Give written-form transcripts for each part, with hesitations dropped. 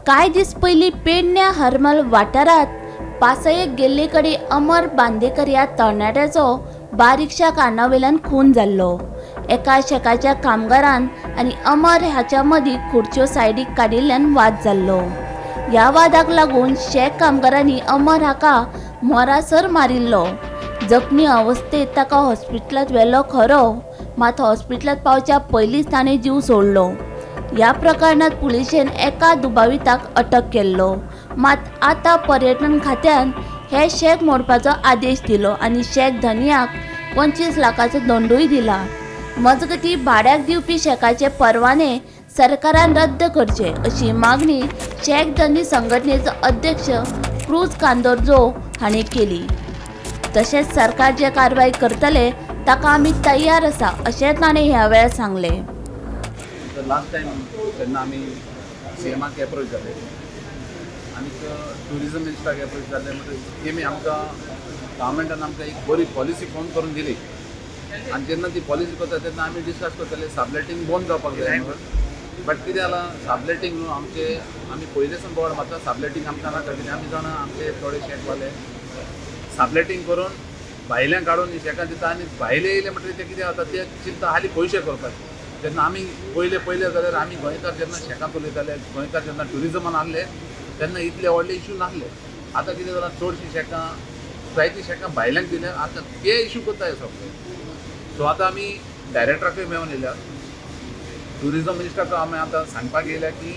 कांय दीस पयलीं पेडण्या हरमल वाठारांत पासयेक गेल्ले कडेन अमर बांदेकर ह्या तरणाट्याचो बारीकशा कारणां वयल्यान खून जाल्लो. एका शेकाच्या कामगारान आनी अमर हाच्या मदीं खुर्च्यो सायडीक काडिल्ल्यान वाद जाल्लो. ह्या वादाक लागून शेक कामगारांनी अमर हाका मरासर मारिल्लो. जखमी अवस्थेत ताका हॉस्पिटलांत व्हेलो खरो, मात हॉस्पिटलांत पावच्या पयलींच ताणें जीव सोडलो. ह्या प्रकरणांत पुलिशेन एका दुबाविताक अटक केल्लो. मात आतां पर्यटन खात्यान हे शेक मोडपाचो आदेश दिलो आनी शेक धनयाक 25 लाखाचो दंडूय दिला. मजगतीं, भाड्याक दिवपी शेकाचे परवाने सरकारान रद्द करचे अशी मागणी शेक धनी संघटनेचो अध्यक्ष क्रूज कार्दोजो हांणी केली. तशेंच सरकार जे कारवाय करतले ताका आमी तयार आसा अशें ताणें ह्या वेळार सांगलें. तर लास्ट टायम जेन्ना आमी सीएमाक एप्रोच जाले आनीक ट्युरिजम मिनिस्टराक एप्रोच जाले म्हणटकीर तेमी आमकां, गव्हर्मेंटान आमकां एक बरी पॉलिसी फॉर्म करून दिली. आनी जेन्ना ती पॉलिसी करता तेन्ना आमी डिस्कस करताले सबलेटींग बंद जावपाक जाय म्हणून. बट कितें जालां, सबलेटींग न्हू आमचे, आमी पयलेसून बोवाळ मारता, सबलेटींग आमकां नाका. कितें आमी जाणा, आमचे थोडे शेकवाले सबलेटींग करून भायल्यान काडून शेकां दिता आनी भायले येयले म्हणटकीर ते कितें जाता, ते चिंता हाली पयशे करपाचे. जेन्ना आमी पयले पयले जाल्यार आमी गोंयकार जेन्ना शेकां चलयताले, गोंयकार जेन्ना ट्युरिजमान आहले तेन्ना इतले व्हडले इशू नासले. आतां कितें जालां, चडशीं शेकां, जायतीं शेकां भायल्यांक दिल्या. आतां ते इशू करता हे सगळे. सो आतां आमी डायरेक्टराकूय मेळून येयल्या, ट्युरिजम मिनिस्टराक आमी आतां सांगपाक येयल्या की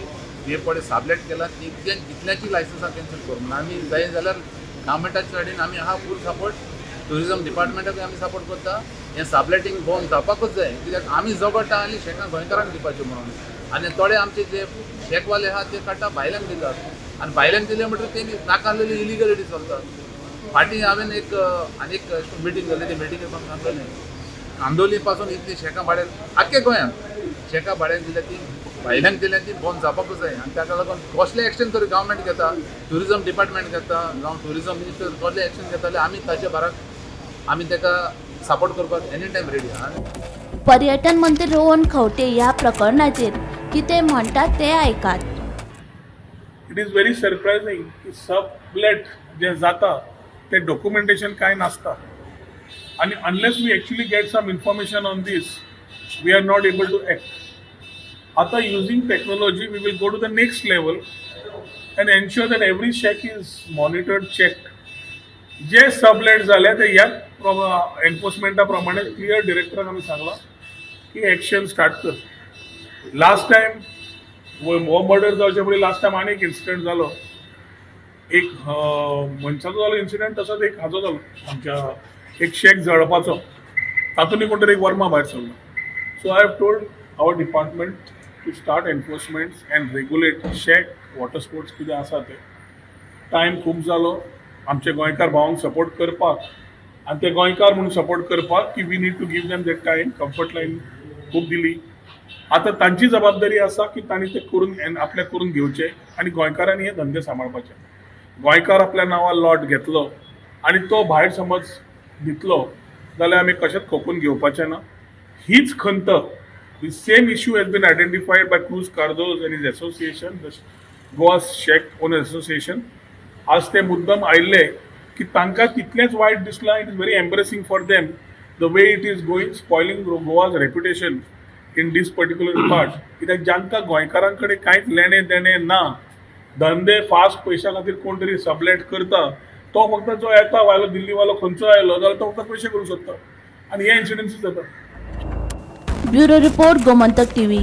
हे पळय सबलेट केला तितल्या तितल्याची लायसन्सां कॅन्सल करूं म्हणून. आमी जाय जाल्यार गव्हर्मेंटाच्या सायडीन आमी आहा फूल सपोर्ट. ट्युरिजम डिपार्टमेंटाकूय आमी सपोर्ट करता. हें सबलेटींग बंद जावपाकूच जाय, कित्याक आमी झगडटा आनी शेकां गोंयकारांक दिवपाच्यो म्हणून आनी थोडे आमचे जे शेकवाले आहा ते काडटा, भायल्यांक दितात आनी भायल्यांक दिले म्हणटकीर ते नाका आसलेली इलिगलिटी चलता. फाटीं हांवें एक आनी एक मिटींग जाली, ते मिटिंगेक म्हाका सांगलेलें, कांदोली पासून इतली शेकां भाड्यान, आख्खे गोंयांत शेकां भाड्यान दिल्या, ती भायल्यांक दिल्या, ती बंद जावपाकूच जाय. आनी ताका लागून कसलें एक्शन तरी गव्हर्मेंट घेता, ट्युरिजम डिपार्टमेंट घेता जावं ट्युरिजम मिनिस्टर कसलें एक्शन घेताले, आमी ताचे बाराक आमी ताका सपोर्ट करपाक एनी टायम रेडी आहा. पर्यटन मंत्री रोहन खंवटे ह्या प्रकरणाचेर कितें म्हणटात तें आयकात. It is very surprising की सबलेट जे जाता ते डॉक्युमेंटेशन कांय नासता आनी unless we actually get some information on this, we are not able to act. आतां using technology, we will go to the next level and ensure that every shack is monitored, checked. J sublet जाले ते ह्या एनफोर्समेंटा प्रमाणे clear डिरेक्टराक आमी सांगलां की action start कर. Last time हो मर्डर जावचे पयलीं लास्ट टायम आनी एक इन्सिडंट जालो. एक मनशाचो जालो इन्सिडंट, तसोच एक हाजो जालो, आमच्या एक शेक जळपाचो, तातूंतय कोण तरी एक वर्मा भायर सरलो. So I have told our department to start enforcement and regulate shack, water sports कितें आसा ते. टायम खूब जालो आमचे गोंयकार भावांक सपोर्ट करपाक आनी ते गोंयकार म्हणून सपोर्ट करपाक की we need to give them that time. Comfort line खूब दिली. आतां तांची जबाबदारी आसा की तांणी ते करून आपल्याक करून घेवचे आनी गोंयकारांनी हे धंदे सांबाळपाचे. गोंयकार आपल्या नांवार लॉट घेतलो आनी तो भायर समज दितलो जाल्यार आमी कशेंच खोपून घेवपाचें ना. हीच खंत, the same issue has been identified by Cruz Cardozo and his association, the Goa Shack Owner Association. आज ते मुद्दम आयिल्ले की तांकां तितलेंच वायट दिसलां. It is very embarrassing for them, the way it is going, spoiling Goa's reputation in this particular part. कित्याक जांकां गोंयकारां कडेन कांयच लेणें देणें ना, धंदे फास्ट पयशा खातीर कोण तरी सबलेट करता, तो फक्त जो येता वायलो, दिल्लीवालो खंयचो आयलो जाल्यार तो फक्त पयशे करूंक सोदता आनी हे इन्सिडन्सीस जाता. Bureau report, Gomantak TV.